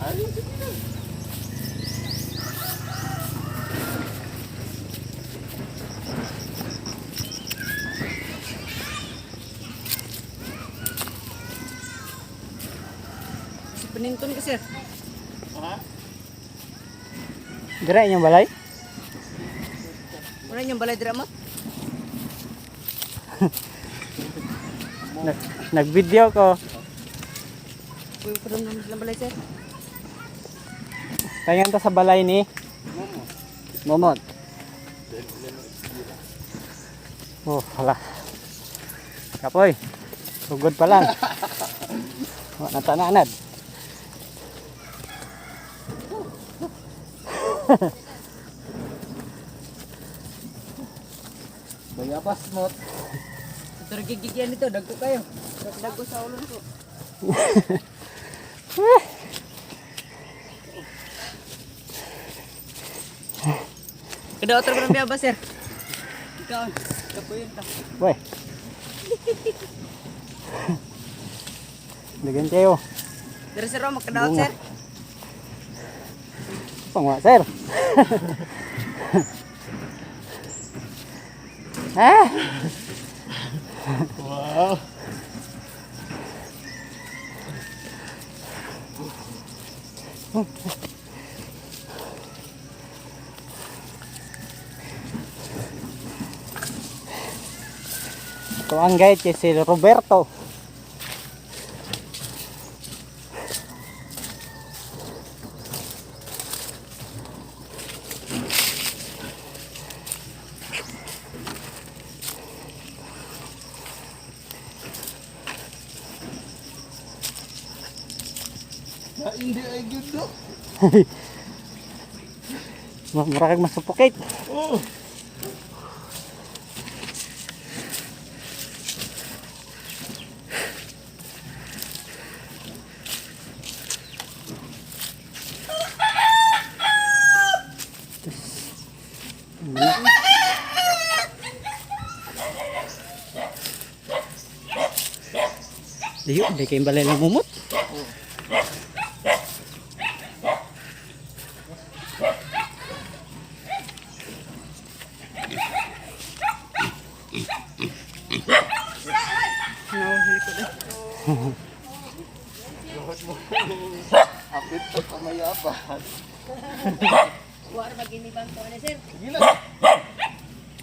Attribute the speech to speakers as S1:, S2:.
S1: Ay, sige na.
S2: Si Paninton ka, sir.
S1: Ha?
S3: Dire inyong balay?
S2: Wala niyong balay dira mo?
S3: Nag-video ko.
S2: Uy, padung silang balay, sir.
S3: Kaya ta sa balay ni Momot. Oh, hala. Kapoy. Sugod pa lang. Wa na tananad.
S1: Bayabas mo.
S2: Ito gigigyan nito, dagko kayo. Dagko sa ulo ko. Kada otro ko ng biyaba, sir. Ikaw, kapuyon ta.
S3: Boy. Dagan kayo.
S2: Dere sir, oh, magkadaot,
S3: Bunga.
S2: sir.
S3: Pangwa, sir. Ah!
S1: Wow.
S3: Ito ang guide kay si Roberto.
S1: Na, hindi ay good do.
S3: Mura kag masupukate.
S1: Oh.
S3: Diyo, di kayong balay ng mumot.
S1: Apit pa kamayabas.
S2: Wa ra maginibang ko ani, sir.
S1: Sige na.